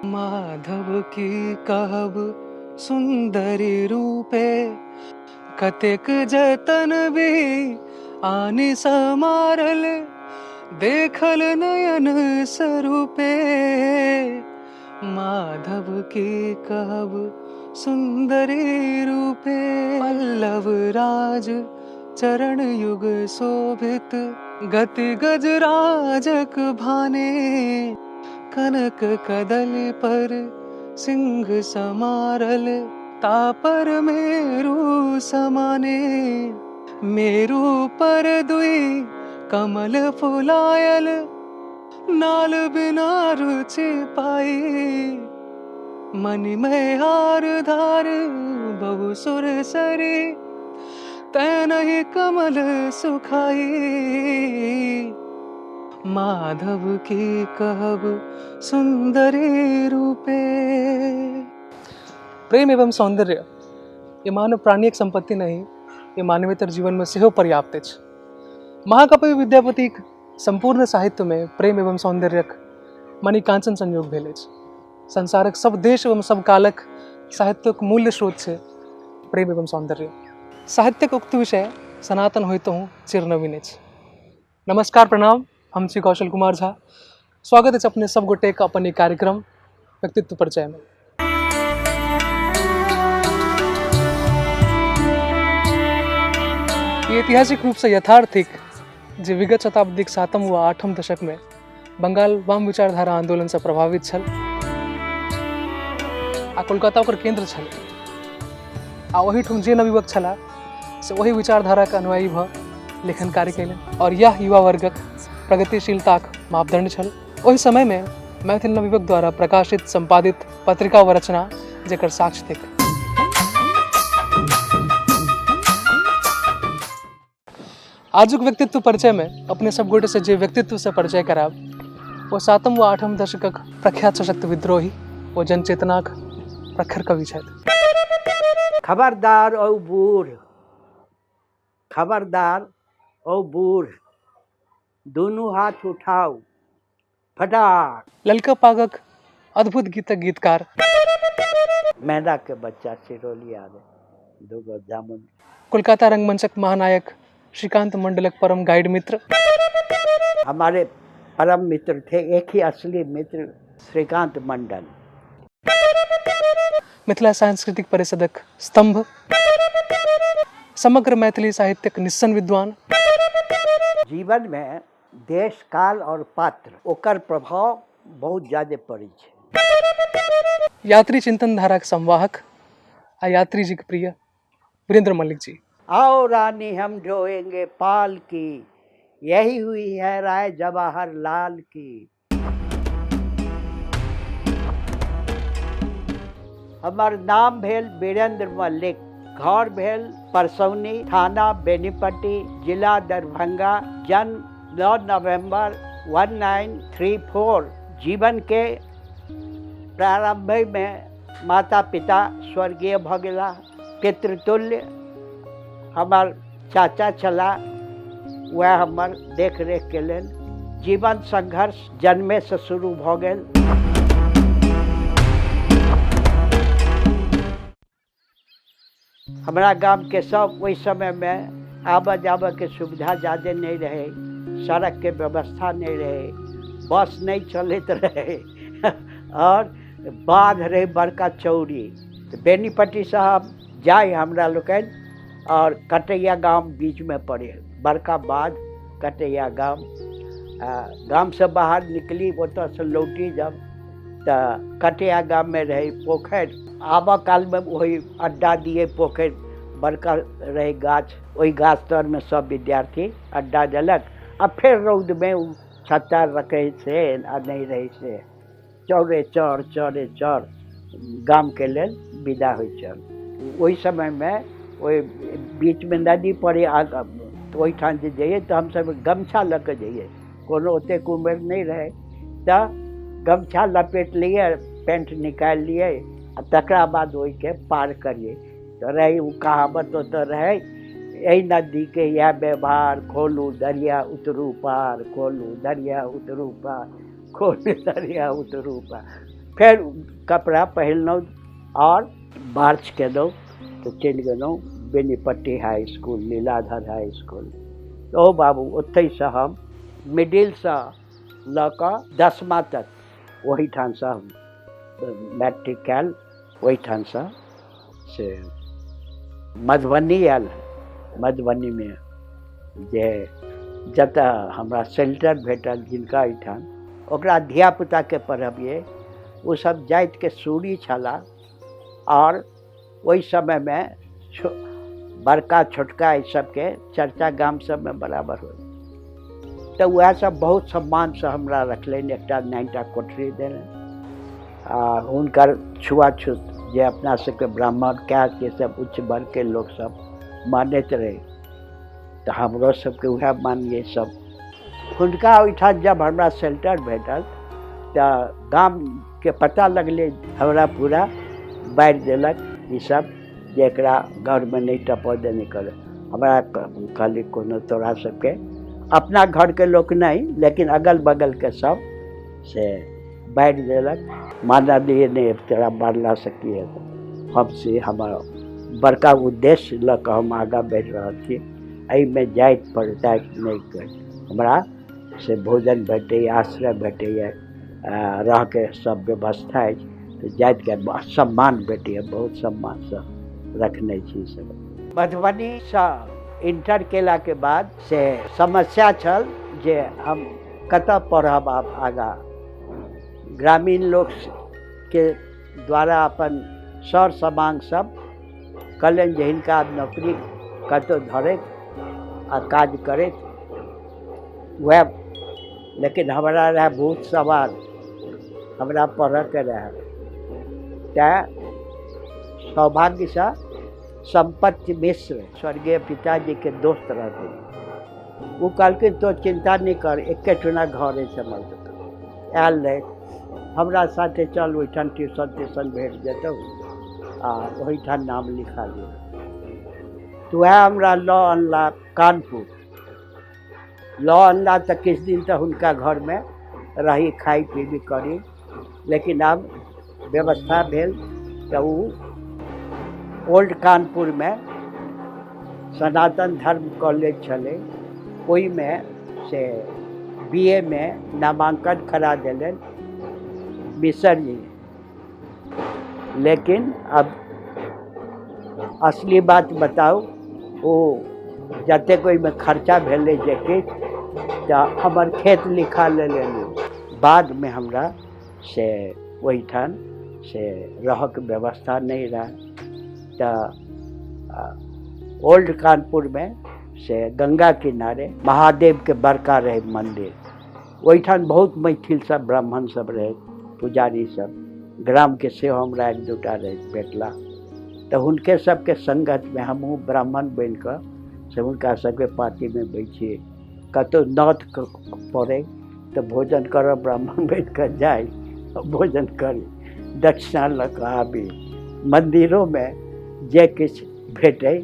माधव की कहब सुन्दरी रूपे, कतेक जतन भी आनि समारल, देखल नयन स्वरूपे। माधव की कहब सुन्दरी रूपे। पल्लव राज चरण युग शोभित, गति गजराजक भाने। कनक कदल पर सिंह समारल, तापर मेरू समाने। मेरू पर दुई कमल फुलायल, नाल बिना रुचि पाई। मणिमय हार धार बहु सुर सरी, तै नहीं कमल सुखाई। माधव की कहब सुन्दरी रूपे। प्रेम एवं सौंदर्य ये मानव प्राणिक संपत्ति नहीं, ये मानवेतर जीवन में सेहो पर्याप्त अछि। महाकवि विद्यापतिक संपूर्ण साहित्य में प्रेम एवं सौंदर्यक मणिकांचन संयोग भेल अछि। संसारक सब देश एवं सब कालक साहित्यक मूल्य स्रोत छै प्रेम एवं सौंदर्य। साहित्यक उक्त विषय सनातन होइतहुँ चिरनवीन अछि। नमस्कार, प्रणाम। हम छी कौशल कुमार झा। स्वागत अछि अपने सब गोटेके अपन ई कार्यक्रम व्यक्तित्व परिचय में। ई ऐतिहासिक रूप से यथार्थ थिक जे विगत शताब्दीक 7म व 8म दशक में बंगाल वाम विचारधारा आंदोलन से प्रभावित छल आ कोलकाता ओकर केंद्र छल। आ ओहिठाम जे नवयुवक छलाह से ओहि विचारधाराके अनुयायी भऽ लेखन कार्य कयलनि और यह युवा वर्गक प्रगतिशीलताक मापदंड छल। ओहि समयमे मैथिल नवयुवक द्वारा प्रकाशित संपादित पत्रिका व रचना जकर साक्ष्य थिक। आजुक व्यक्तित्व परिचय में अपने सब गोटे से जे व्यक्तित्व से परिचय करायब वो 7म व 8म दशकक प्रख्यात सशक्त विद्रोही ओ जनचेतनाक प्रखर कवि छथि। खबरदार औ बूढ़, खबरदार औ बूढ़, दुनू हाथ उठाउ फटाक। ललका पागक अद्भुत गीतक गीतकार। मैना के बच्चा सिरौली आवे दूगो जामुन। कोलकाता रंगमंचक महानायक श्रीकांत मंडलक परम गाइड मित्र। हमारे परम मित्र थे, एक ही असली मित्र श्रीकांत मंडल। मिथिला सांस्कृतिक परिषदक स्तंभ, समग्र मैथिली साहित्यक निस्सन विद्वान। जीवन में देश काल और पात्र ओकर प्रभाव बहुत ज्यादा पड़ै छै। यात्री चिंतन धाराक संवाहक आ यात्री जी के प्रिय वीरेंद्र मल्लिक जी। आओ रानी हम ढोएंगे पाल की, यही हुई है राय जवाहर लाल की। हमर नाम भेल वीरेंद्र मल्लिक, घर भेल परसौनी, थाना बेनीपट्टी, जिला दरभंगा। जन्म 9 नवंबर 1934। जीवन के प्रारंभ में माता पिता स्वर्गीय भ गेला। पितृतुल्य हमर चाचा छला, वएह हमर देखरेख केलनि। जीवन संघर्ष जन्मे से शुरू भ गेल। हमरा गाम के सब ओहि समय में आबऽ जाबऽ के सुविधा ज्यादा नहीं रहे, सड़क के व्यवस्था नहीं रहे, बस नहीं चलैत रहे और बाध रहे बड़का चौरी। तऽ बेनीपट्टी साहब जाय हमरा लोकनि और कटैया गाम बीच में पड़े, बड़का बाध कटैया गाम। गाम से बाहर निकली ओतऽ से लौटी जब तऽ कटैया गाम में रहे पोखरि। आबऽ काल में वही अड्डा दिए पोखरि, बड़का रहे गाछ, ओहि गाछ तर में सब विद्यार्थी अड्डा देलक आ फेर रौद में ओ छत्ता रखै से आ नहीं रहै से चौरे चौर चौरे चौर गाम के लेल विदा होइ छल। ओहि समय में ओहि बीच में नदी पड़े ओहिठाम जे जइए तऽ हमसब गमछा लऽ कऽ जइए, कोनो ओतेक उमेर नहि रहै तऽ गमछा लपेट लियै, पैंट निकालि लियै आ तकरा बाद ओहिके पार करियै। तऽ रहै ओ कहावत ओतऽ रहै, एहि नदीके इएह व्यवहार, खोलू दरिया उतरू पार, खोलू दरिया उतरू पार, खोलू दरिया उतरू पार। फेर कपड़ा पहिरलहुँ आओर मार्च केलहुँ तऽ चलि गेलहुँ Benipatti high school, Liladhar high school. ओ बाबू ओतहिसँ हम मिडिलसँ लऽ कऽ 10मा तक ओहिठामसँ हम मैट्रिक कयल। ओहिठामसँ से मधुबनी आयल। मधुबनीमे जे जतऽ हमरा सेल्टर भेटल जिनका एहिठाम ओकरा धियापुताके पढ़बियै, ओसभ जातिके सूरी छलाह आओर ओहि समयमे बड़का छोटका एहि सबके चर्चा गाम सबमे बराबर होइ, तऽ उएह सब बहुत सम्मानसँ हमरा रखलनि। एकटा 9टा कोठरी देलनि आ हुनकर छुआछूत जे अपना सबके ब्राह्मण कास्टके सब उच्च वर्गके लोकसब मानैत रहै, तऽ हमरो सबके उएह मानिए सब। हुनका ओहिठाम जब हमरा शेल्टर भेटल तऽ गामके पता लगलै, हमरा पूरा बारि देलक ईसब जे एकरा घरमे नहि टपऽ देने कर। हमरा कहली कोनो तोरा सबके अपना घरके लोक नहि, लेकिन अगल बगलके सब से बारि देलक, मानलियै नहि तोरा बारलासँ की हेतौ। हम से हमर बड़का उद्देश्य लऽ कऽ हम आगाँ बढ़ि रहल छी, एहिमे जाति पर जाति नहि कर, हमरा से भोजन भेटैए, आश्रय भेटैए, रहके सब व्यवस्था अछि, तऽ जातिके सम्मान भेटैए, बहुत सम्मानसँ रखने छी सब। मधुबनीसँ इंटर केलाके बाद से समस्या छल जे हम कतऽ पढ़ब आब आगाँ। ग्रामीण लोकके द्वारा अपन सर समांग सब कहलनि जे हिनका आब नौकरी कतहु धरैत आ काज करैत वएह, लेकिन हमरा रहए भूत सवार, हमरा पढ़ऽके रहए। तैँ सौभाग्यसँ सम्पत्ति मिश्र स्वर्गीय पिताजीके दोस्त रहथिन, ओ कहलखिन तो चिन्ता नहि कर, एके ठुना घर अछि हमर, आयल रहै हमरा साथे चल, ओहिठाम ट्यूशन त्यूशन भेट जेतौ आ ओहिठाम नाम लिखा लिअ। तऽ वएह हमरा लऽ अनला कानपुर। लऽ अनला तऽ किछु दिन तऽ हुनका घरमे रही, खाइ पीबी करी, लेकिन आब व्यवस्था भेल तऽ ओ ओल्ड कानपुरमे सनातन धर्म कॉलेज छलै, ओहिमे से बी ए मे नामाङ्कन करा देलनि मिसर जी। लेकिन अब असली बात बताउ, ओ जतेक ओहिमे खर्चा भेलै जे किछु, तऽ हमर खेत लिखा लेलनि। बादमे हमरा से ओहिठाम से रहऽके व्यवस्था नहि रहै, तऽ ओल्ड कानपुरमे से गंगा किनारे महादेवके बड़का रहै मन्दिर, ओहिठाम बहुत मैथिल सब ब्राह्मण सब रहै, पुजारी सब, ग्रामके सेहो हमरा एक दूटा रहै भेटला, तऽ हुनके सबके संगतमे हमहूँ ब्राह्मण बनिकऽ से हुनका सबके पार्टीमे बैसियै। कतहु नौत पड़ै तऽ भोजन करऽ ब्राह्मण बनिकऽ जाइ, भोजन करी, दक्षिणा लऽ कऽ आबी। मन्दिरोमे जे किछु भेटै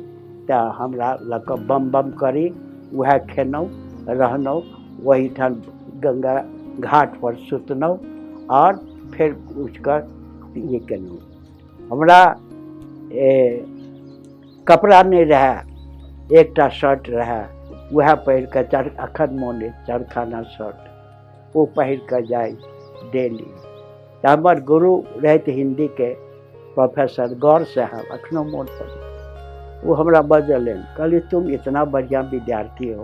तऽ हमरा लऽ कऽ बम बम करी, वएह खेलहुँ रहलहुँ, ओहिठाम गंगा घाटपर सुतलहुँ आओर फेर उठिकऽ ई केलहुँ। हमरा कपड़ा नहि रहए, एकटा शर्ट रहए, वएह पहिर कऽ अखन मोन अछि चरखाना शर्ट, ओ पहिर कऽ जाइ डेली। तऽ हमर गुरु रहथि हिन्दीके प्रोफेसर गौर साहब, अखनो मोन पड़ै, ओ हमरा बजलनि, कहलियै तुम इतना बढ़िआँ विद्यार्थी हो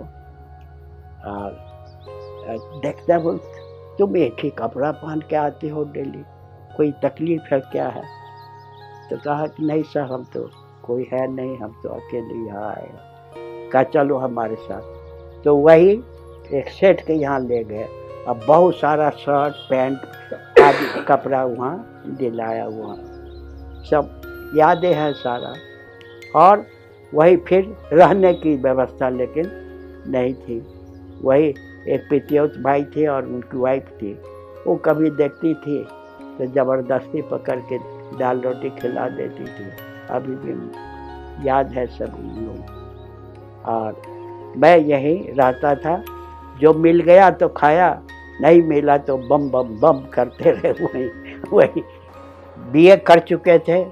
और देखते हो तुम एक ही कपड़ा पहन के आते हो डेली, कोई तकलीफ है क्या है? तो कहा कि नहीं सर, हम तो कोई है नहीं, हम तो अकेले यहाँ आए हैं। कहा चलो हमारे साथ। तो वही एक सेठ के यहाँ ले गए, अब बहुत सारा शर्ट पैंट आदि कपड़ा वहाँ दिलाया, वहाँ सब यादें हैं सारा। और वही फिर रहने की व्यवस्था लेकिन नहीं थी, वही एक पितियौत भाई थे और उनकी वाइफ थी, वो कभी देखती थी तो ज़बरदस्ती पकड़ के दाल रोटी खिला देती थी। अभी भी याद है सब लोग। और मैं यहीं रहता था, जो मिल गया तो खाया, नहीं मिला तो बम बम बम करते रहे वहीं वही बीए कर चुके थे,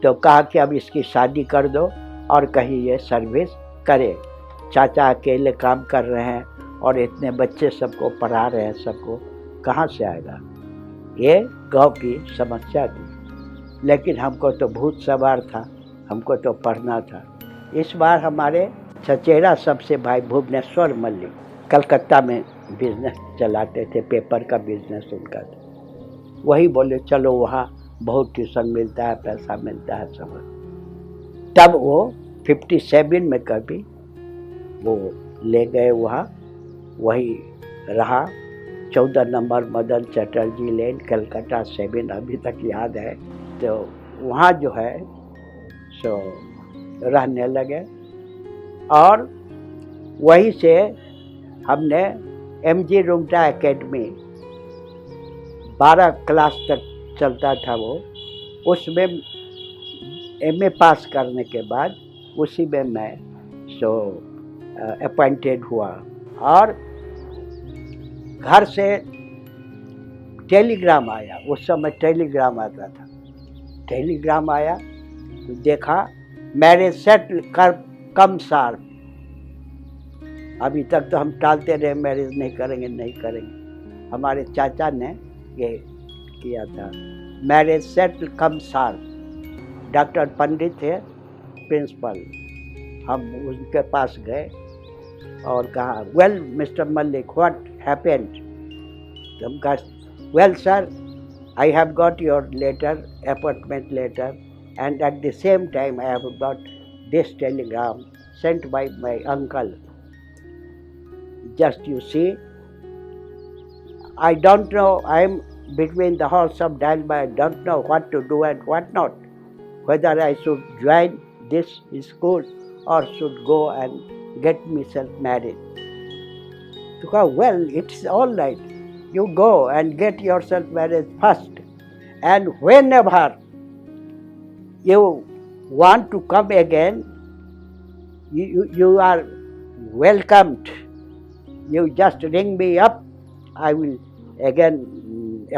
तो कहा कि अब इसकी शादी कर दो और कहीं ये सर्विस करे। चाचा अकेले काम कर रहे हैं और इतने बच्चे सबको पढ़ा रहे हैं, सबको कहाँ से आएगा। ये गांव की समस्या थी, लेकिन हमको तो भूत सवार था, हमको तो पढ़ना था। इस बार हमारे चचेरा सबसे भाई भुवनेश्वर मल्लिक कलकत्ता में बिजनेस चलाते थे, पेपर का बिजनेस उनका था। वही बोले चलो वहाँ बहुत ट्यूशन मिलता है, पैसा मिलता है सब। तब वो 57 में कभी वो ले गए वहाँ, वही रहा। 14 नंबर मदन चटर्जी लेन, कलकत्ता 7 अभी तक याद है। तो वहाँ जो है सो रहने लगे और वहीं से हमने एमजी रुंगटा एकेडमी 12 क्लास तक चलता था वो, उसमें एमए पास करने के बाद उसी में मैं सो अपॉइंटेड हुआ। और घर से टेलीग्राम आया, उस समय टेलीग्राम आता था। टेलीग्राम आया तो देखा मैरिज सेट कर कम सार। अभी तक तो हम टालते रहे, मैरिज नहीं करेंगे नहीं करेंगे। हमारे चाचा ने ये किया था, मैरिज सेट कम सार। डॉक्टर पंडित थे प्रिंसिपल, हम उनके पास गए और कहा well mister Mallik what happened. तो हम कहा well sir I have got your letter, appointment letter, and at the same time I have got this telegram sent by my uncle. Just you see, I don't know, I am between the horse of dilemma, I don't know what to do and what not, whether I should join this school or should go and get myself married. तो कहा well it's all right, you go and get yourself married first, and whenever you want to come again, you are welcomed. You just ring me up, I will again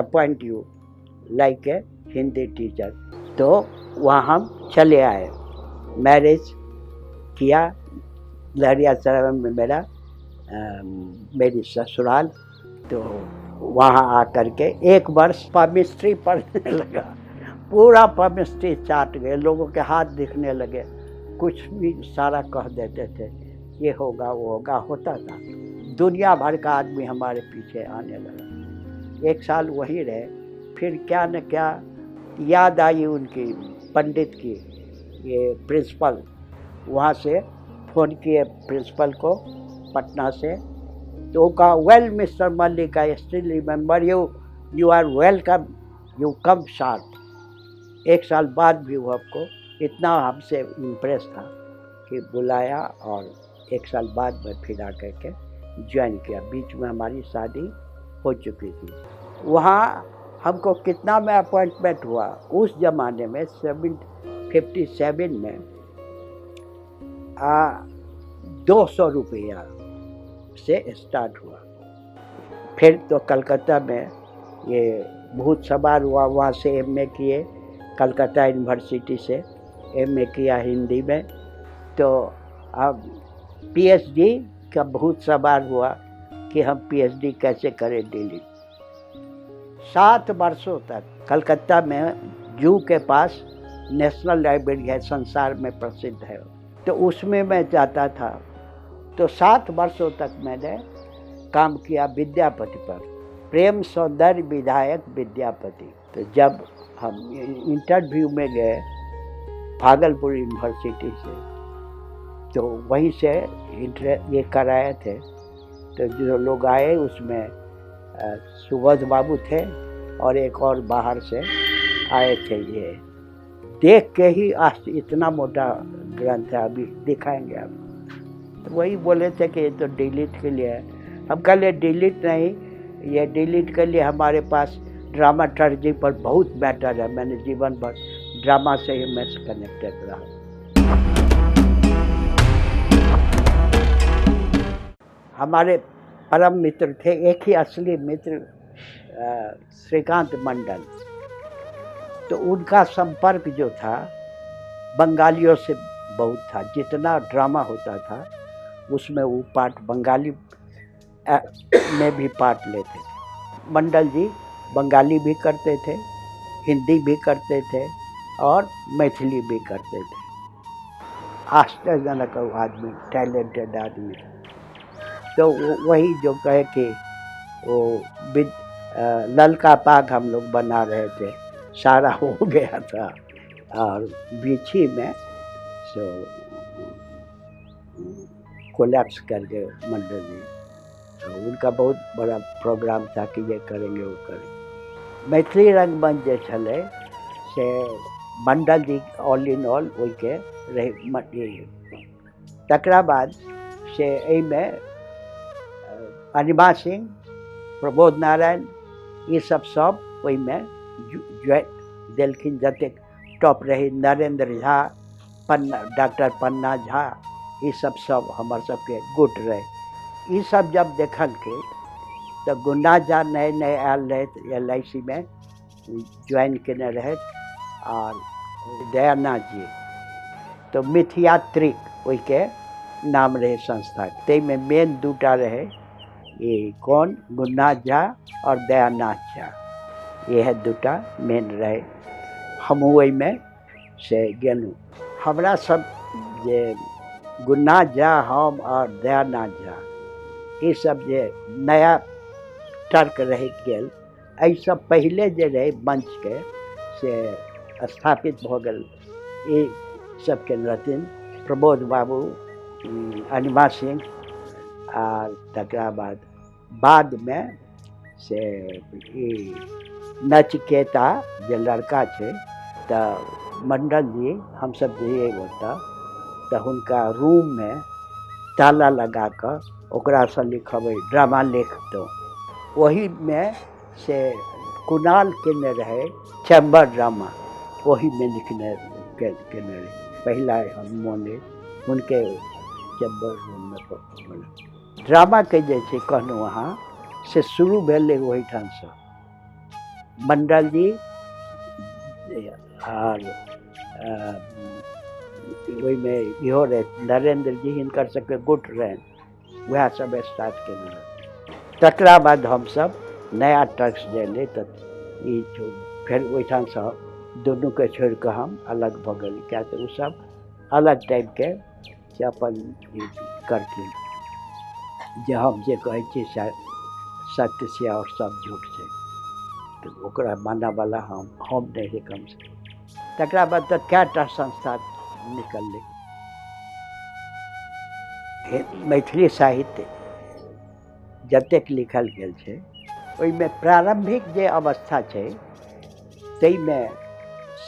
appoint you like a Hindi teacher. तो वहाँ हम चले आए, marriage किया लहरियासराय में मेरा मेरी ससुराल। तो वहाँ आकर के एक वर्ष पामिस्ट्री पढ़ने लगा, पूरा पामिस्ट्री चाट गए, लोगों के हाथ दिखने लगे, कुछ भी सारा कह देते थे, ये होगा वो होगा, होता था। दुनिया भर का आदमी हमारे पीछे आने लगा। एक साल वहीं रहे, फिर क्या न क्या याद आई उनकी पंडित की, ये प्रिंसिपल, वहाँ से फ़ोन किए प्रिंसिपल को पटना से। तो वो कहा well mister Mallik I still remember you, you are welcome, you come sharp. एक साल बाद भी वो आपको इतना हमसे इम्प्रेस था कि बुलाया और एक साल बाद में फिर आकर के ज्वाइन किया। बीच में हमारी शादी हो चुकी थी। वहाँ हमको कितना में अपॉइंटमेंट हुआ उस ज़माने में 757 में 200 रुपया से स्टार्ट हुआ। फिर तो कलकत्ता में ये बहुत सवार हुआ, वहाँ से एमए किए, कलकत्ता यूनिवर्सिटी से एमए किया हिंदी में। तो अब पीएचडी का बहुत सवाल हुआ कि हम पीएचडी कैसे करें दिल्ली। 7 वर्षों तक कलकत्ता में जू के पास नेशनल लाइब्रेरी है, संसार में प्रसिद्ध है, तो उसमें मैं जाता था। तो 7 वर्षों तक मैंने काम किया विद्यापति पर, प्रेम सौंदर्य विधायक विद्यापति। तो जब हम इंटरव्यू में गए भागलपुर यूनिवर्सिटी से, तो वहीं से इंटर ये कराए थे। तो जो लोग आए उसमें सुबोध बाबू थे और एक और बाहर से आए थे। ये देख के ही आज इतना मोटा ग्रंथ है, अभी दिखाएंगे आप। तो वही बोले थे कि ये तो डिलीट के लिए है। हम कह डिलीट नहीं, ये डिलीट के लिए हमारे पास ड्रामाटर्जी पर बहुत मैटर है। मैंने जीवन भर ड्रामा से ही मैं कनेक्टेड रहा। हमारे परम मित्र थे, एक ही असली मित्र श्रीकांत मंडल। तो उनका संपर्क जो था बंगालियों से बहुत था। जितना ड्रामा होता था उसमें वो पार्ट बंगाली में भी पार्ट लेते थे। मंडल जी बंगाली भी करते थे, हिंदी भी करते थे और मैथिली भी करते थे। आश्चर्यजनक वो आदमी, टैलेंटेड आदमी। तो वही जो कहे कि वो विद ललका पाग हम लोग बना रहे थे, सारा हो गया था और बीच ही में सो कोलैप्स कर गए मंडल जी। तो उनका बहुत बड़ा प्रोग्राम था कि ये करेंगे वो करेंगे। मैथिली रंगमंच जे छलै से मंडल जी ऑल इन ऑल ओहिके रहे। तकरा बाद से एहिमे अनिमा सिंह, प्रबोध नारायण, ई सब सब ओहिमे ज्वाइन देलखिन। जतेक टॉप रही, नरेंद्र झा, पन्ना, डॉक्टर पन्ना झा, ई सब सब हमर सबके गुट रहे। ई सब जब देखलकै तऽ गुन्ना झा नए नए आयल रहथि, LIC मे ज्वाइन केने रहथि, आर दयानाथ जी, तऽ मिथियात्रिक ओहिके नाम रहै संस्था। ताहिमे मेन दूटा रहै ई कौन, गुन्ना झा आओर दयानाथ झा, इएह दूटा मेन रहै। हमहूँ ओहिमे से गेलहुँ। हमरा सब जे गुन्ना झा, हम आओर दयानाथ झा, ईसब जे नया तर्क रहि गेल। एहिसँ पहिले जे रहै मंचके से स्थापित भऽ गेल, ई सबके रहथिन प्रबोध बाबू, अनिमा सिंह, आ तकरा बाद बादमे से ई नचिकेता जे लड़का छै, तऽ मंडल जी हमसब जइयै ओतऽ तऽ हुनका रूममे ताला लगा कऽ ओकरासँ लिखबै, ड्रामा लिखतहुँ। ओहीमे से कुणाल केने रहै चैम्बर ड्रामा, ओहीमे लिखने केने रहै पहिला। हम मोन अइ हुनके चैम्बर रूममे ड्रामाके जे छै कहलहुँ अहाँ, से शुरू भेलै ओहिठामसँ। मंडल जी आर ओहिमे इहो रहै नरेंद्र जी, हिनकर सबके गुट रहनि, उएह सब स्टार्ट केने रहै। तकरा बाद हमसब नया टर्क्स जे एलै तऽ ई फेर ओहिठामसँ दुनूके छोड़ि कऽ हम अलग भऽ गेली, किएक तऽ ओसब अलग टाइपके से अपन ई करथिन जे हम जे कहै छियै सएह सत्य छै आओर सब झूठ छै। तऽ ओकरा मानऽवला हम नहि रही कमसँ। तकरा बाद तऽ कए टा संस्था निकललै। मैथिली साहित्य जतेक लिखल गेल छै ओहिमे प्रारम्भिक जे अवस्था छै ताहिमे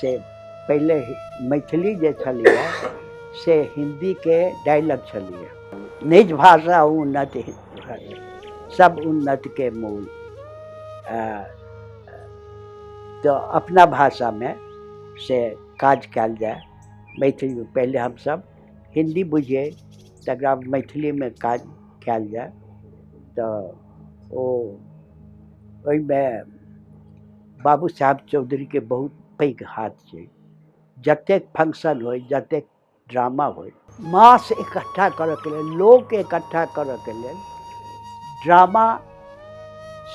से पहिले मैथिली जे छलैए से हिन्दीके डायलॉग छलैए। निज भाषा उन्नति सब उन्नति के मूल। तऽ अपना भाषामे से काज कयल जाय मैथिलीमे। पहिले हमसब हिन्दी बुझियै, तकरा मैथिलीमे काज कयल जाय। तऽ ओ ओहिमे बाबू साहेब चौधरीके बहुत पैघ हाथ छै। जतेक फंक्शन होइ, जतेक ड्रामा होइ, मास इकट्ठा करऽके लेल, लोक इकट्ठा करऽके लेल ड्रामा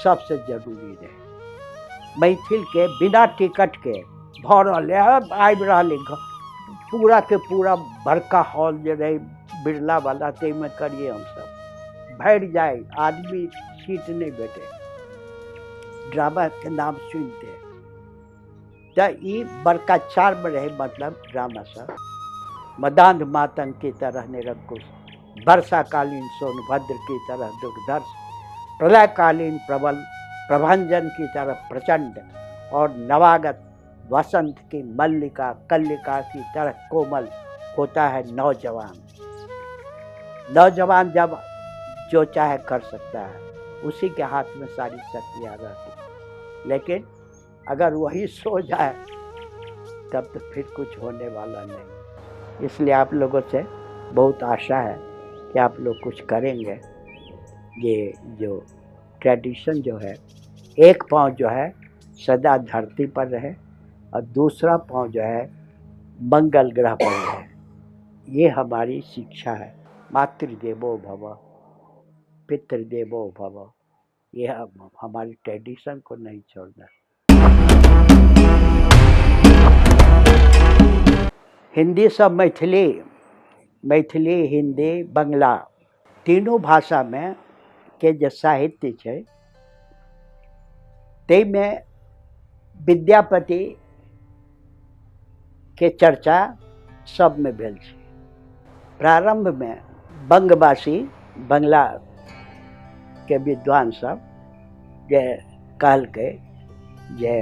सबसँ जरूरी रहै। मैथिलके बिना टिकटके भऽ रहल है, आबि रहल है, पूरा के पूरा बड़का हॉल जे रहै बिरलावला ताहिमे करियै हमसब, भरि जाय आदमी, सीट नहि भेटै ड्रामाके नाम सुनिते। तऽ ई बड़का चार्म रहै, मतलब ड्रामा सब। मदांध मातंग की तरह निरंकुश, वर्षाकालीन सोनभद्र की तरह दुर्धर्ष, प्रलयकालीन प्रबल प्रभंजन की तरह प्रचंड और नवागत वसंत की मल्लिका कल्लिका की तरह कोमल होता है नौजवान। नौजवान जब जो चाहे कर सकता है, उसी के हाथ में सारी शक्तियाँ रहती। लेकिन अगर वही सो जाए तब तो फिर कुछ होने वाला नहीं। इसलिए आप लोगों से बहुत आशा है कि आप लोग कुछ करेंगे। ये जो ट्रेडिशन जो है, एक पाँव जो है सदा धरती पर रहे। और दूसरा पाँव जो है मंगल ग्रह पर है। ये हमारी शिक्षा है। मातृदेवो भव, पितृदेवो भव, ये हमारी ट्रेडिशन को नहीं छोड़ना। हिंदी सब मैथिली, मैथिली हिंदी बंगला तीनू भाषामे के जे साहित्य छै ताहिमे विद्यापति के चर्चा सबमे भेल छै। प्रारंभमे बंगवासी बंगला के विद्वान सब जे कहलकै जे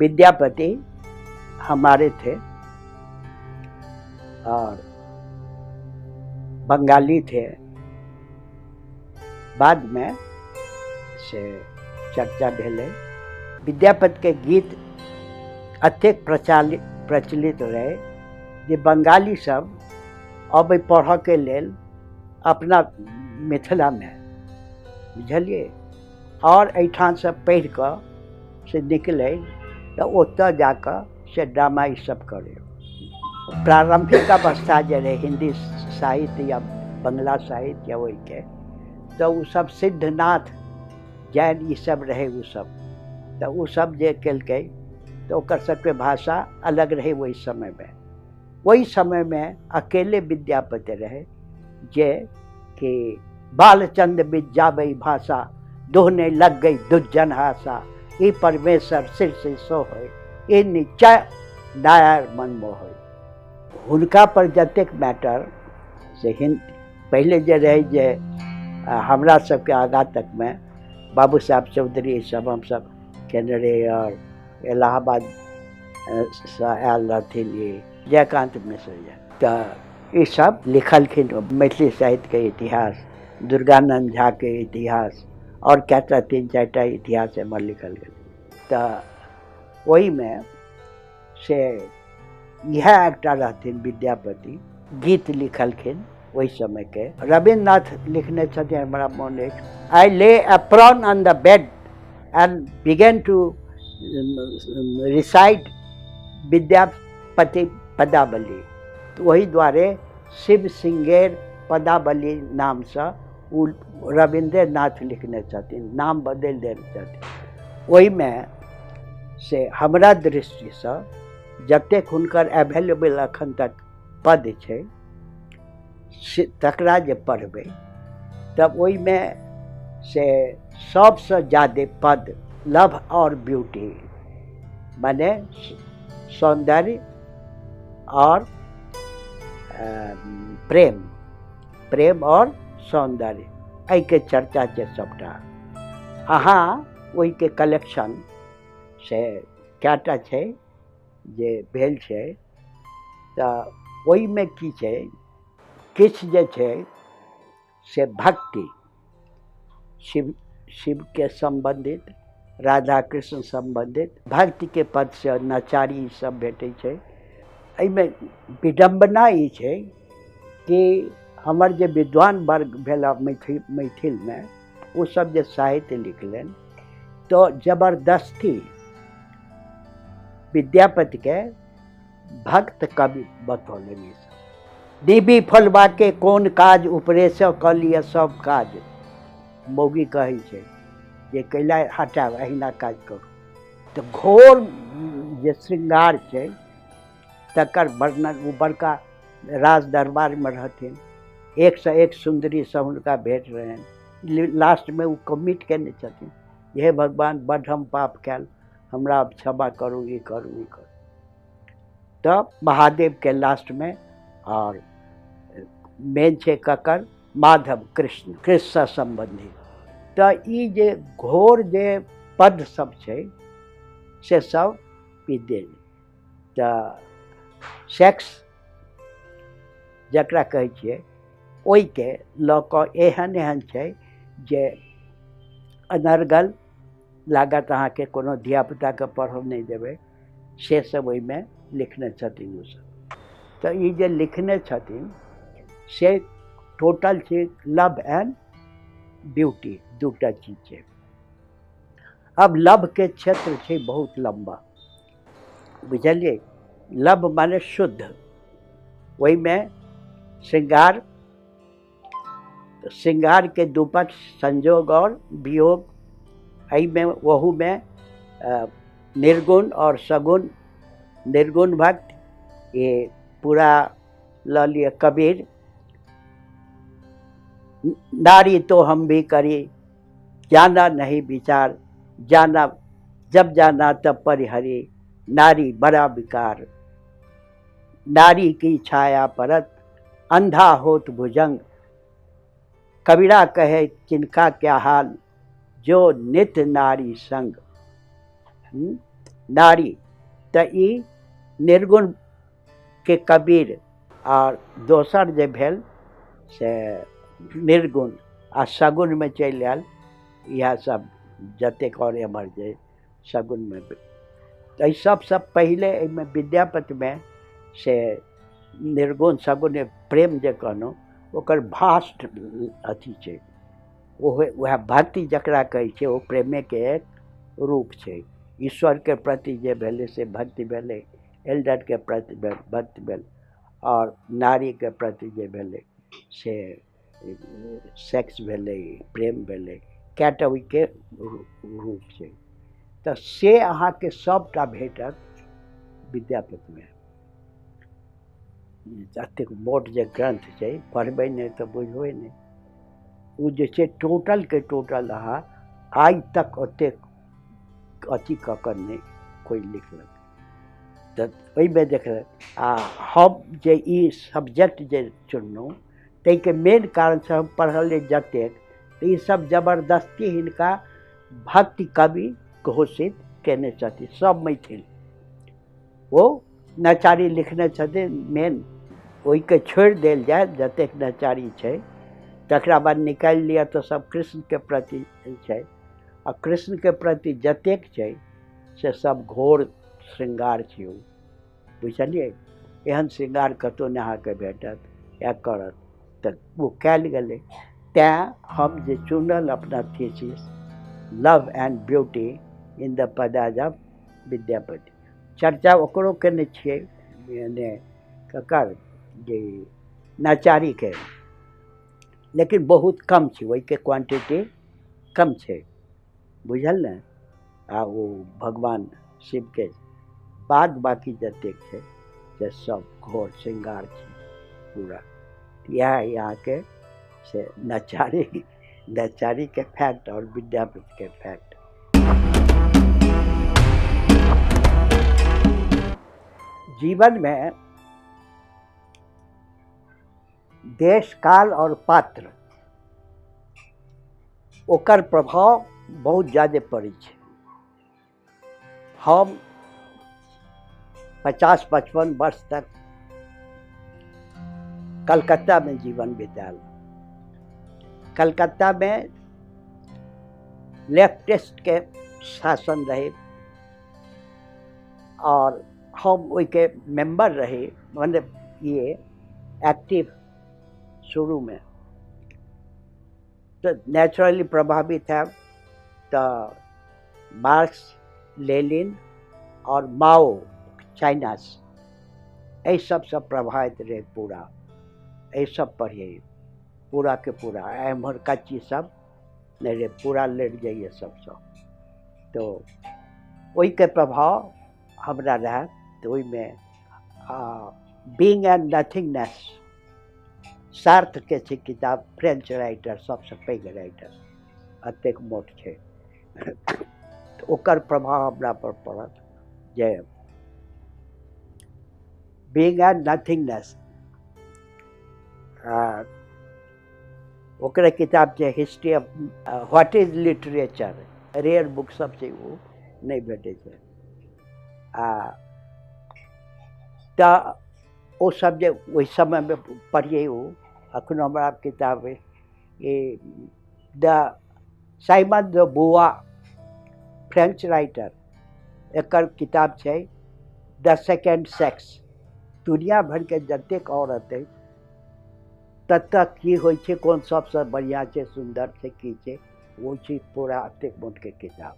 विद्यापति हमारे थे और बंगाली थे। बाद में से चर्चा भेलै। विद्यापति के गीत अतेक प्रचलित रहे जे बंगाली सब अबै पढ़ऽके लेल अपना मिथिलामे, बुझलियै, आओर एहिठामसँ पढ़ि कऽ से निकलै तऽ ओतऽ जाकऽ से ड्रामा ई सब करै। प्रारम्भिक अवस्था जे रहै हिन्दी साहित्य या बंगला साहित्य या ओहिके, तऽ ओसब सिद्धनाथ जैन ई सब रहै ओसब, तऽ ओसब जे केलकै तऽ ओकर सबके भाषा अलग रहै ओहि समयमे। ओहि समयमे अकेले विद्यापति रहै जे कि बालचंद बिजाबै भाषा दोहने लग गई दुज्जन हासा, ई परमेश्वर सिर से सो होय, ई निश्चय नायर मन मोहय। हुनका पर जतेक मैटर से हिंद पहिले जे रहै जे हमरा सबके आगाँ तकमे बाबू साहब चौधरी सब हमसब केने रही और इलाहाबाद सँ आयल रहथिन ई जयकान्त मिश्र जी, तऽ ई सब लिखलखिन मैथिली साहित्यके इतिहास, दुर्गानन्द झाके इतिहास और कएटा 3-4 इतिहास एम्हर लिखल गेल। तऽ ओहिमे से इएह एकटा रहथिन विद्यापति, गीत लिखलखिन ओहि समयके। रविन्द्रनाथ लिखने छथिन, हमरा मोन अछि, I lay prone on the bed and began to recite Vidyapati Padavali. ओहि दुआरे शिव सिंगेर पदावली नामसँ ओ रविन्द्रनाथ लिखने छथिन, नाम बदलि देने छथिन। ओहिमे से हमरा दृष्टिसँ जतेक हुनकर एवेलेबल अखन तक पद छै से तकरा जे पढ़बै तब ओहिमे से सबसँ ज्यादे पद लव और ब्यूटी, माने सौंदर्य और प्रेम, प्रेम और सौंदर्य, एहिके चर्चा छै सबटा। अहाँ ओहिके कलेक्शन से कएटा छै जे भेल छै, तऽ ओहिमे की छै, किछु जे छै से भक्ति, शिवके सम्बन्धित, राधा कृष्ण सम्बन्धित भक्तिके पदसँ नचारी सब भेटै छै। एहिमे विडम्बना ई छै कि हमर जे विद्वान वर्ग भेला मैथिलमे, ओ सब जे साहित्य लिखलनि तऽ जबरदस्ती विद्यापतिके भक्त कवि बतौलनि। देवी फलबाके कोन काज, उपरेसँ कऽ लिअ सब काज। मौगी कहै छै जे कैला हटायब, अहिना काज करू। तऽ घोर जे श्रृंगार छै तकर वर्णन, ओ बड़का राज दरबारमे रहथिन, एकसँ एक सुन्दरीसँ हुनका भेट रहनि। लास्टमे ओ कमिट केने छथिन, हे भगवान बड्ड हम पाप कयल, हमरा क्षमा करू, ई करू, ई करू। तब महादेवके लास्टमे और मेन छै ककर, माधव कृष्ण, कृष्णसँ सम्बन्धित। तऽ ई जे घोर जे पद सब छै से सब ई देल। तऽ सेक्स जकरा कहै छियै ओहिके लऽ कऽ एहन एहन छै जे अनर्गल लागत अहाँके, कोनो धियापुताके पढ़ऽ नहि देबै, से सब ओहिमे लिखने छथिन ओसब। तऽ ई जे लिखने छथिन से टोटल छै लव एंड ब्यूटी, दूटा चीज छै। अब लवके क्षेत्र छै बहुत लम्बा। बुझलियै? लव माने शुद्ध, ओहिमे श्रृंगार, श्रृंगारके दू पक्ष, संयोग आओर वियोग। एहिमे ओहूमे निर्गुण आओर सगुण, निर्गुण भक्त ये पूरा लऽ लिअ कबीर, नारी तो हम भी करी, जाना नहीं विचार, जाना जब जाना तब परिहरी, नारी बड़ा विकार, नारी की छाया परत, अंधा होत भुजंग, कबीरा कहे किनका क्या हाल, जो नित नारी संग। नारी तऽ ई निर्गुण के कबीर, आओर दोसर जे भेल से निर्गुण आ सगुणमे चलि आयल इएह सब जतेक आओर एम्हर जे सगुणमे। तऽ एहि सबसँ पहिले एहिमे विद्यापतिमे से निर्गुण सगुण प्रेम जे कहलहुँ ओकर भास्ट अथी छै, ओहे वएह भक्ति जकरा कहै छै ओ प्रेमेके एक रूप छै। ईश्वरके प्रति जे भेलै से भक्ति भेलै, एल्डरके प्रति भक्ति भेल, आओर नारीके प्रति जे भेलै से सेक्स भेलै, प्रेम भेलै, कएटा ओहिके रूप छै। तऽ से अहाँके सबटा भेटत विद्यापतिमे। एतेक मोट जे ग्रन्थ छै, पढ़बै नहि तऽ बुझबै नहि। ओ जे छै टोटलके टोटल अहाँ आइ तक ओतेक अथी कऽ कऽ नहि कोइ लिखलक। तऽ ओहिमे देखलक। आ हम जे ई सब्जेक्ट जे चुनलहुँ ताहिके मेन कारणसँ हम पढ़ल जतेक, तऽ ईसब जबरदस्ती हिनका भक्ति कवि घोषित कयने छथिन सब मैथिल। ओ नचारी लिखने छथिन मेन, ओहिके छोड़ि देल जाय जतेक नचारी छै, तकरा बाद निकालि लिअ तऽ सब कृष्णके प्रति छै, आ कृष्णके प्रति जतेक छै से सब घोर श्रृंगार छै ओ, बुझलियै? एहन श्रृंगार कतहु नहि अहाँके भेटत या करत, तऽ ओ कयल गेलै। तैँ हम जे चुनल अपना thesis love and beauty in the padas of Vidyapati, चर्चा ओकरो केने छियै, यानी ककर जे नचारीके, लेकिन बहुत कम छै, ओहिके क्वान्टिटी कम छै, बुझल ने? आ ओ भगवान शिवके बाद बाकी जतेक छै से सब घोर श्रृंगार छै पूरा। इएह यहाँके से नचारी, नचारीके फैक्ट आओर विद्यापतिके फैक्ट। जीवनमे देश, काल आओर पात्र ओकर प्रभाव बहुत ज्यादे पड़ै छै। हम 50-55 वर्ष तक कलकत्तामे जीवन बितायल। कलकत्तामे लेफ्टिस्टके शासन रहै और हम ओहिके मेम्बर रही, मतलब ये एक्टिव शुरूमे, तऽ नेचुरली प्रभावित है। तऽ मार्क्स, लेनिन और माओ चाइनास, एहि सबसँ प्रभावित रहे पूरा, एहि सब पढ़िए पूरा के पूरा। एम्हरका चीज सब नहि रहे, पूरा लड़ि जाइए सबसँ। तो ओहिके प्रभाव हमरा रहए। तऽ ओहिमे बीइंग एंड नथिंगनेस सार्थके छै किताब, फ्रेंच राइटर, सबसँ पैघ राइटर, एतेक मोट छै। तऽ ओकर प्रभाव हमरा पर पड़ल जे बीइंग एंड नथिंगनेस। ओकरे किताब छै history of what is literature, rare book सब छै, ओ नहि भेटै छै। आ तऽ ओ सब जे ओहि समयमे पढ़ियै, ओ अखनो हमरा किताब अइ, ई द साइमन द बुआ फ्रेंच राइटर, एकर किताब छै द सेकेंड सेक्स। दुनिया भरिके जतेक औरत अइ ततऽ की होइ छै, कोन सबसँ बढ़िआँ छै, सुन्दर छै, की छै, ओ छै पूरा एतेक मोटके किताब,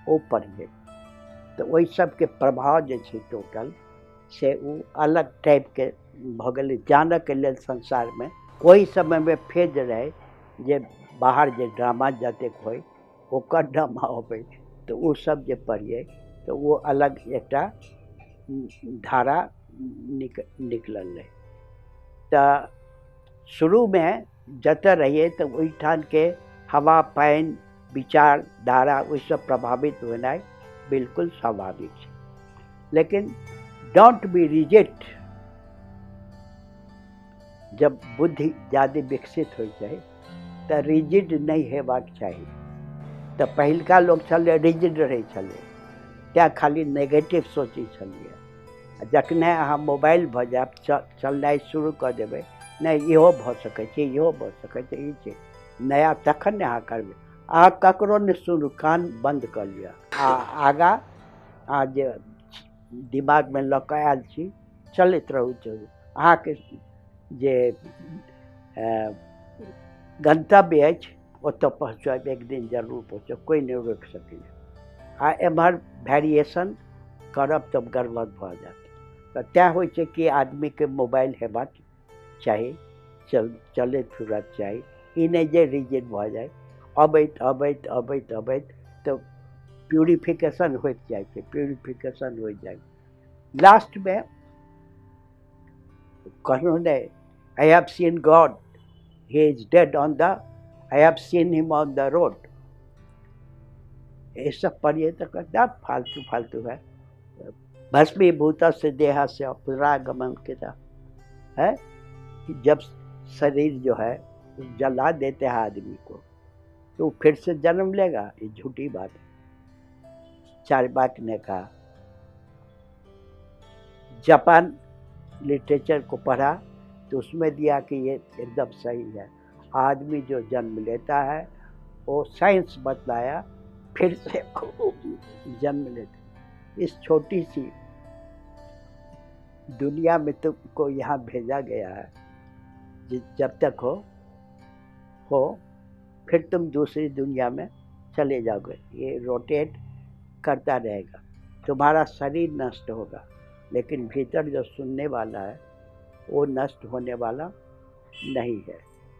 ओ पढ़ियै। तऽ ओहि सबके प्रभाव जे छै टोटल से ओ अलग टाइपके भऽ गेलै। जानऽके लेल संसारमे ओहि समयमे फेर जे रहै जे बाहर जे ड्रामा जतेक होइ ओकर ड्रामा अबै, तऽ ओ सब जे पढ़ियै तऽ ओ अलग एकटा धारा निकलल रहै। तऽ शुरूमे जतऽ रहियै तऽ ओहिठामके हवा पानि विचारधारा ओहिसँ प्रभावित होनाइ बिल्कुल स्वाभाविक छै। लेकिन don't be reject, जब बुद्धि ज्यादे विकसित होइ छै तऽ रिजिड नहि हेबाक चाही। तऽ पहिलका लोक छलै रिजिड रहै छलै, तैँ खाली नेगेटिव सोचै छलियै। आ जखने अहाँ मोबाइल भऽ जायब, चलनाइ शुरू कऽ देबै, नहि इहो भऽ सकै छै, इहो भऽ सकै छै, ई छै नया, तखन ने अहाँ करबै। अहाँ ककरो नहि सुनू, कान बन्द कऽ लिअ आ आगाँ अहाँ जे दिमागमे लऽ कऽ आयल छी चलैत रहू, चलू। अहाँके जे गन्तव्य अछि ओतऽ पहुँचब, एक दिन जरूर पहुँचब, कोइ नहि रोकि सकैए। आ एम्हर वेरिएशन करब तब गड़बड़ भऽ जायत। तऽ तैँ होइ छै कि आदमीके मोबाइल हेबाक चाही, चलैत फिरक चाही, ई नहि जे रिजिड भऽ जाय। अबैत अबैत अबैत अबैत तऽ प्यूरिफिकेशन होइत जाइ छै, प्यूरिफिकेशन होइत जाइ छै। लास्टमे कहलहुँ नहि, I have seen God, he is dead on the, I have seen him on the road. ये सब पढ़िए तो कहते आप फालतू फालतू है। भस्मीभूत से देहा से पुनरागमन के था है कि जब शरीर जो है जला देते हैं आदमी को तो फिर से जन्म लेगा, ये झूठी बात है। चार्वाक ने कहा, जापान लिटरेचर को पढ़ा तो उसमें दिया कि ये एकदम सही है, आदमी जो जन्म लेता है वो साइंस बतलाया फिर से जन्म लेता। इस छोटी सी दुनिया में तुमको यहाँ भेजा गया है, जब तक हो फिर तुम दूसरी दुनिया में चले जाओगे, ये रोटेट करता रहेगा। तुम्हारा शरीर नष्ट होगा लेकिन भीतर जो सुनने वाला है वो नष्ट होने वाला नहीं है,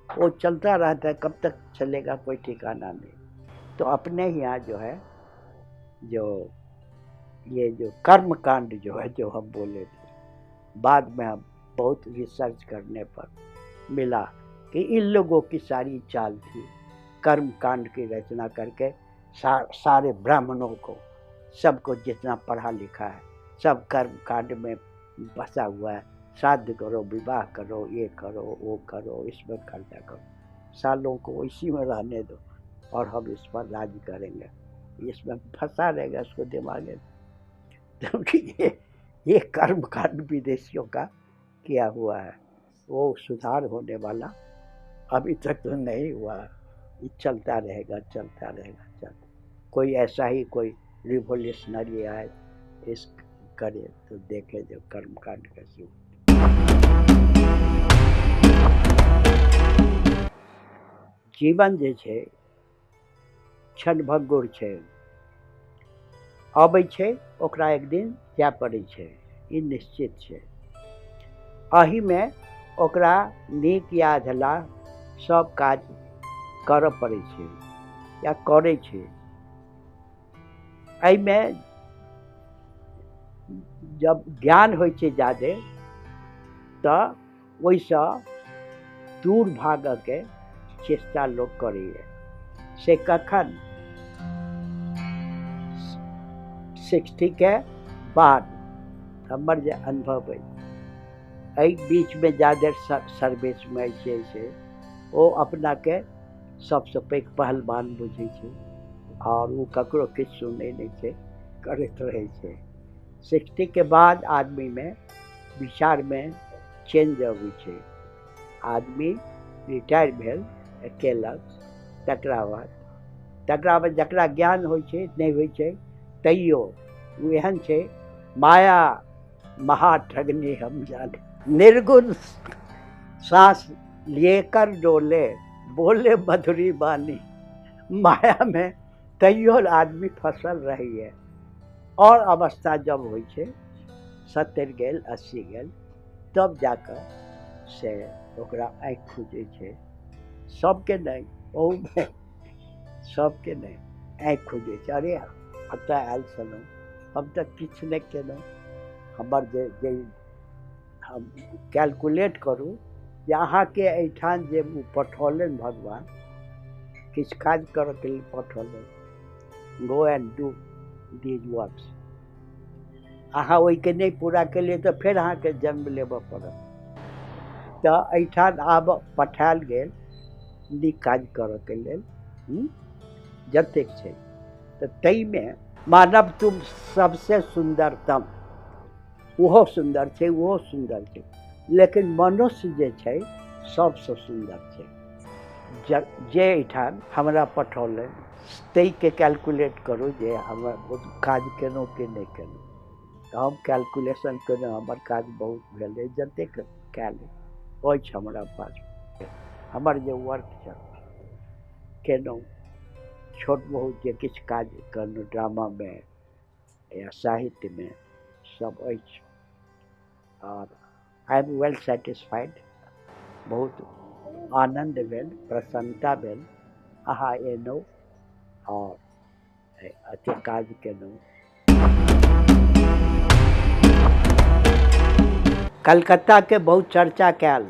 वो चलता रहता है, कब तक चलेगा कोई ठिकाना नहीं। तो अपने यहाँ जो है जो ये जो कर्म कांड जो है जो हम बोले थे, बाद में हम बहुत रिसर्च करने पर मिला कि इन लोगों की सारी चाल थी कर्म कांड की रचना करके सारे ब्राह्मणों को, सबको जितना पढ़ा लिखा है सब कर्म कांड में बसा हुआ है, श्राद्ध करो, विवाह करो, ये करो, वो करो, इसमें खर्चा करो, सालों को इसी में रहने दो और हम इस पर राज करेंगे। इसमें फंसा रहेगा उसको दिमाग में, क्योंकि ये कर्म कांड विदेशियों का किया हुआ है, वो सुधार होने वाला अभी तक तो नहीं हुआ, ये चलता रहेगा, चलता रहेगा, चलता। कोई ऐसा ही कोई रिवोल्यूशनरी आए इस करे तो देखे जो कर्म कांड कैसे हो। जीवन जे छै क्षणभंगुर छै, अबै छै ओकरा एक दिन जाय पड़ै छै, ई निश्चित छै। एहिमे ओकरा नीक या अधलाह सब काज करऽ पड़ै छै या करै छै। एहिमे जब ज्ञान होइ छै जादे तऽ ओहिसँ दूर भागऽके चेष्टा लोक करैए। से कखन? 60 के बाद। हमर जे अनुभव अछि एहि बीचमे जादे सर्विसमे छै से ओ अपनाके सबसँ पैघ पहलवान बुझै छै आओर ओ ककरो किछु सुनै नहि छै, करैत रहै छै। 60 के बाद आदमीमे विचारमे चेंज अबै छै। आदमी रिटायर भेल केलक, तकरा बाद जकरा ज्ञान होइ छै नहि होइ छै तैयो ओ एहन छै, माया महाठगनी हम जाने, निर्गुण सांस लिए कर डोले बोले मधुरी बानी। माया में तैयो आदमी फसल रही है। और अवस्था जब होइ छै 70 गेल 80 गेल तब जाकऽ से ओकरा आँखि खुजै छै। सबके नहि, ओहूमे सबके नहि आँखि खुजै छै। अरे एतऽ आयल छलहुँ हम तऽ किछु नहि केलहुँ, हमर जे जे हम कैलकुलेट करू जे अहाँके एहिठाम जे ओ पठौलनि भगवान किछु काज करऽके लेल पठौलनि, go and do these works. अहाँ ओहिके नहि पूरा केलियै तऽ फेर अहाँके जन्म लेबऽ पड़त। तऽ एहिठाम आब पठायल गेल नीक काज करऽके लेल जतेक छै, तऽ ताहिमे मानव तुम सबसे सुन्दरतम, ओहो सुन्दर छै, ओहो सुन्दर छै, लेकिन मनुष्य जे छै सबसँ सुन्दर छै। जे एहिठाम हमरा पठौलनि ताहिके कैलकुलेट करू जे हमरा बहुत काज केलहुँ कि नहि केलहुँ। तऽ हम कैलकुलेशन केलहुँ, हमर काज बहुत भेलै, जतेक कयल अछि हमरा पास, हमर जे वर्क छल केलहुँ, छोट बहुत जे किछु काज केलहुँ ड्रामामे या साहित्यमे सब अछि। और I am well satisfied, बहुत आनन्द भेल, प्रसन्नता भेल अहाँ एलहुँ और एतेक काज केलहुँ। कलकत्ताके बहुत चर्चा कयल,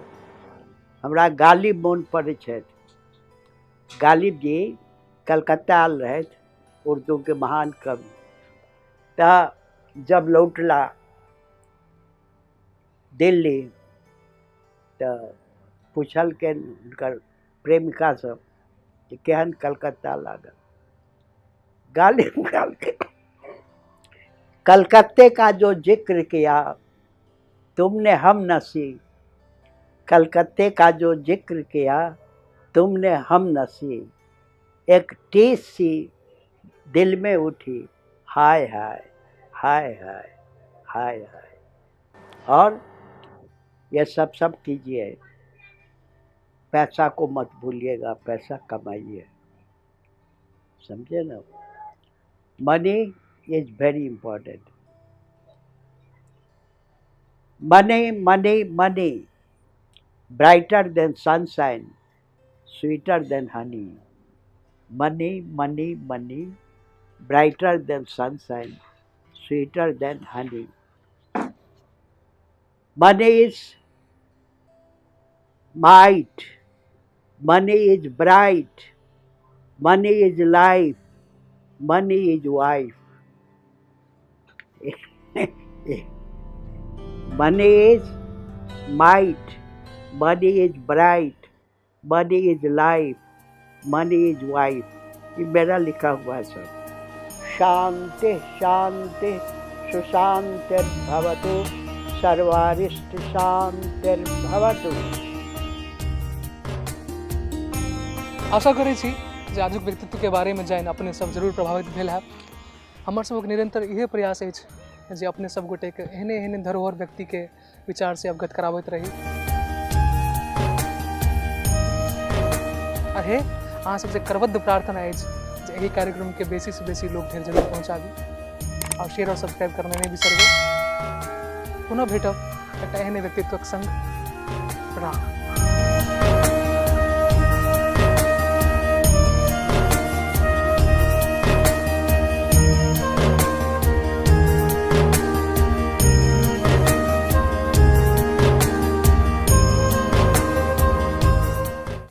हमरा गालिब मोन पड़ै छथि। गालिब जी कलकत्ता आयल रहथि, उर्दूके महान कवि। तऽ जब लौटला दिल्ली तऽ पुछलखिन हुनकर प्रेमिका सब कि केहन कलकत्ता लागल। गालिब कहलखिन कलकत्ते का जो जिक्र किया तुमने हम नसी, कलकत्ते का जो जिक्र किया तुमने हम नसी, एक टीस सी दिल में उठी, हाय हाय हाय हाय हाय हाय। और ये सब सब कीजिए, पैसा को मत भूलिएगा, पैसा कमाइए, समझे ना। Money is very important. Money money money, brighter than sunshine, sweeter than honey. Money money money, brighter than sunshine, sweeter than honey. Money is might, money is bright, money is life, money is wife. Money is might, money is bright, money is life, money is wife. ये मेरा लिखा हुआ है sir. शांति शांति सुशांतिर्भवतु, सर्वारिष्ट शांतिर्भवतु। आशा करै छी जे आजुक व्यक्तित्व के बारे में जानि अपने सब जरूर प्रभावित भेल हैब। हमर सबक निरंतर इहे प्रयास अछि जे अपने सब गोटेके एहने एहने धरोहर व्यक्तिके विचार से अवगत कराबैत रही। आ हे अहाँ सबसे करबद्ध प्रार्थना अछि जे एहि कार्यक्रम के बेसी से बेसी लोग धरि जरूर पहुँचाबी और शेयर और सब्सक्राइब करना नहीं बिसरबै। पुनः भेटब एकटा एहने व्यक्तित्वक संग। प्रणाम।